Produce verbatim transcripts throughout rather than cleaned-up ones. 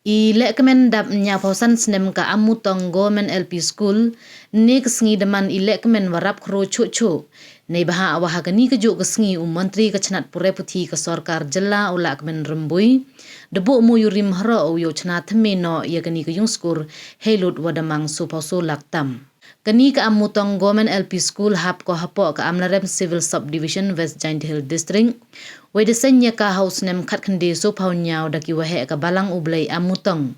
I lehkmen dap hynñiawphew san snem ka Amutong Government L P School, ne ka sngi da man i lehkmen wa rap khro chuh chuh. Nei bha wa ha kani ka juh ka sngi u Montri ka chnat pure puthi ka sorkar jylla u Lahkmen Rymbui da buh mu yu rim haro u yoh chna thymme noh ya kani ka yung skur, hei lut wa da mang soophaw soo lak tam. Kani ka Amutong Government L P School hap ko hapoh ka Amlarem Civil Subdivision, West Jaintia Hills District. Wei da seng ya ka ha u snem khatkhyndai soophaw hynñiaw da ki waheh ka Balang U Blei Amutong.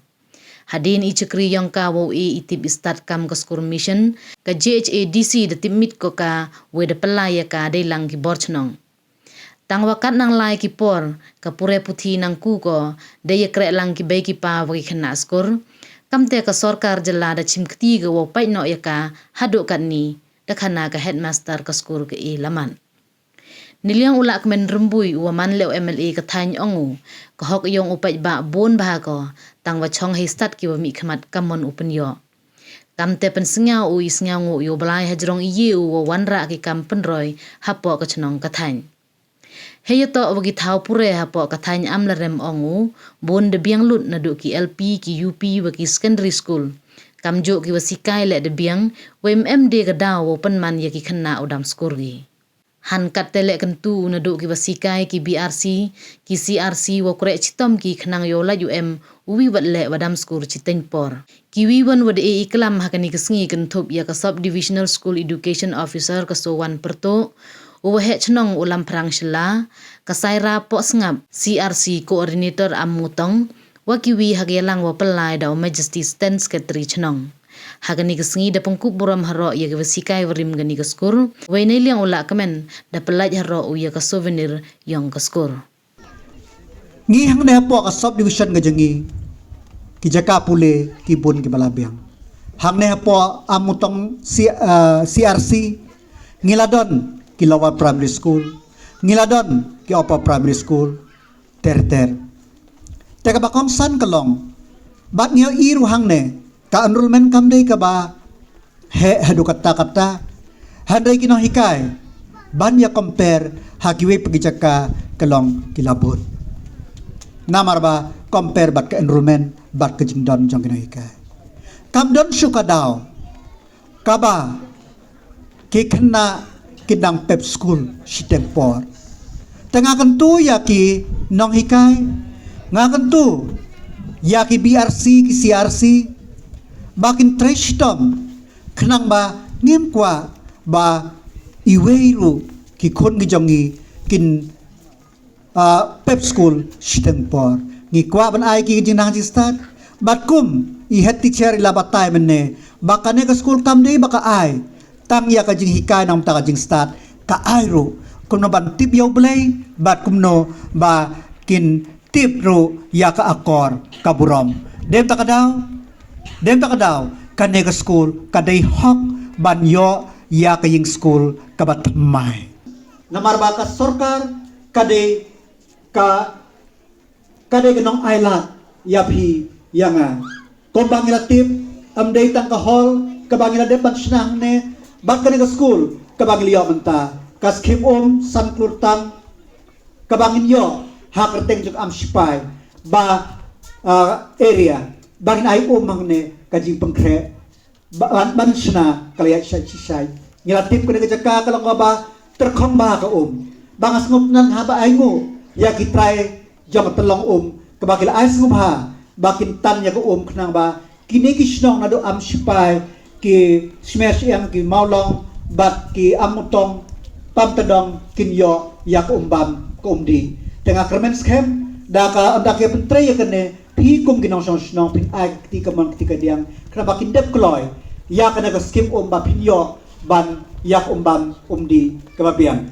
Hadien i chakri yong ka wow e i tip i stad kam ka skur mission, ka J H A D C da tip mit ko ka, wei da pynlai ya ka dei lang ki bor chnong. Tang wa kat nang lai ki por, ka pure puthi nang ku ko, da ya kreh lang ki bei ki pa wa ki khynnah skur. Kamte ka sorkar jylla da chim kti ka wow pait noh ya ka, haduh katni, da khana ka headmaster ka skur ka e lamat. Niliang u Lahkmen Rymbui u wa man leh u M L A ka thaiñ ong u, ka hok yong u paidbah bun bha ko, tang wa chong hei stad ki wa mih khmat kamon u pynyoh. Kamte pynsngew u i sngew ngu yow blai hajrong i ye u wa wanrah ki kam pynroi hapoh ka chnong ka thaiñ. Hei yatoh wa ki thaw pure hapoh ka thaiñ Amlarem ong u, bun da biang lut naduh ki L P, ki U P wa ki secondary school. Kamjuh ki wa sikai leh da biang, wei em de ka daw wow pynman ya ki khynnah u dam skur ki. Han katte leh kyntu naduh ki wa sikai, ki B R C, ki C R C wow kreh chitom ki khnang yow lait u em u wi wat leh wa dam skur chiteng por. Ki wi wan wa da e i klam ha kani ka sngi kynthup ya ka Sub Divisional School Education Officer ka Sowan Pyrtuh, u waheh chnong u Lamphrang Shylla, ka Saira Pohsngap, C R C Coordinator Amutong, wa ki wi ha ka yalang wa pynlai da u Majesty Stand Secretary chnong. Ha kani ka sngi da pynkup burom haroh ya ki wa sikai wa rim kani ka skur, wei nei liang u Lahkmen da pynlait haroh u ya ka souvenir yong ka skur. Ngi hangne hapoh ka subdivision ka jong ngi, ki jaka pule ki bun ki ba la biang. Hangne hapoh Amutong C-, ah, C R C, ngi la don ki Lower Primary School, ngi la don ki Upper Primary School, ter ter. Te ka ba kongsan ka long, bad ngi ïohi ruh hangne, ka enrollment kam dei ka ba heh haduh katta katta. Hynrei ki nonghikai, ban ya compare ha ki wei pa ki jaka ka long ki la bun. Namar ba compare bad ka enrollment bad ka jingdon jong ki nonghikai. Kam don shuh ka daw ka ba ki khynnah ki dang pep skul shiteng por. Te nga kyntu ya ki nonghikai, nga kyntu ya ki B R C, ki C R C, ba kin trei shitom, khnang ba ngim kwah ba iwei ruh ki khun ki jong ngi kin, ah, pep skul shiteng por. Ngi kwah ban ai ki jingnang jingstad. Bad kum i head teacher i la batai mynne, ba kane ka skul kam dei ba ka ai tang ya ka jinghikai nangta ka jingstad, ka ai ruh kumno ban tip ya U Blei, bad kumno ba kin tip ruh ya ka akor ka burom. Dem ta ka daw, dem ta ka daw, kane ka skul ka dei hok ban yoh ya ka ïing skul ka ba thymmai. Namar ba ka sorkar ka dei ka, ka dei ka nong ailad ya phi ya nga. Kumba ngi la tip, em dei tang ka hall ka ba ngi la dep ban shna hangne, bad kane ka skul ka ba ngi la ïoh mynta, ka skhim um san klur tam, ka ba ngin ïoh ha kyrteng jong ka Am Shipai ba, ah, area, ba ngin ai um hangne ka jingpynkhreh. Ba-, ban, ban shna ka la ïaid shai shai. Ngi la tip kane ka jaka ka long kaba tyrkhong bha ka um. Ba nga sngewtynnat haba ai nguh ya ki trai jong ka tyllong um, kaba ki la ai sngewbha ba kin tan ya ka um, khnang ba kine ki shnong naduh Am Shipai, ki Shmer Shyiang, ki Mawlong bad ki Amutong, Pamtadong kin ïoh ya ka um bam, ka um dih. Te nga kyrmen skhem da ka, da ka pyntrei ya kane, phi kum ki nongshong shnong phin ai ka kti kamon kti kadiang, khnang ba kin dep kloi ya kane ka skhim um ba phin ïoh ban ya ka um bam um dih kaba biang.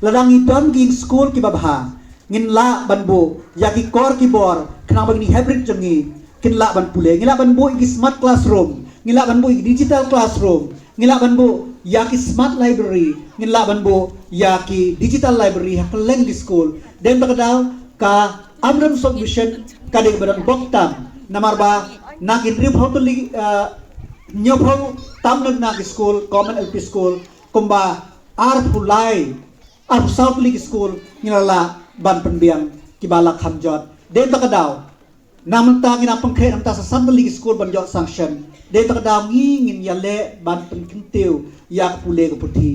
Lada ngi don ki ïing skul kiba bha, ngin lah ban buh ya ki kor ki bor, khnang ba kine ki hybrid jong ngi kin lah ban pule. Ngin lah ban buh ya ki smart classroom, ngin lah ban buh ya ki digital classroom, ngin lah ban buh ya ki smart library, ngin lah ban buh ya ki digital library ha kylleng ki skul. Dem ta ka daw, ka Amlarem Subdivision ka dei kaba don bok tam, namar ba na ki hynriewphew tylli, eh, hynñiewphew tam na ki skul, Government L P School, kumba arphew lai, arphew saw tylli ki skul ngi la lah ban pynbiang kiba la kham jot. Dem ta ka daw, Namar ta ngin ïa pynkhreh namar ta sa san tylli ki skul ban ïoh sanction. Dei ta ka daw ngi ngin ïaleh ban pynkyntiew ïa ka pule ka puthi.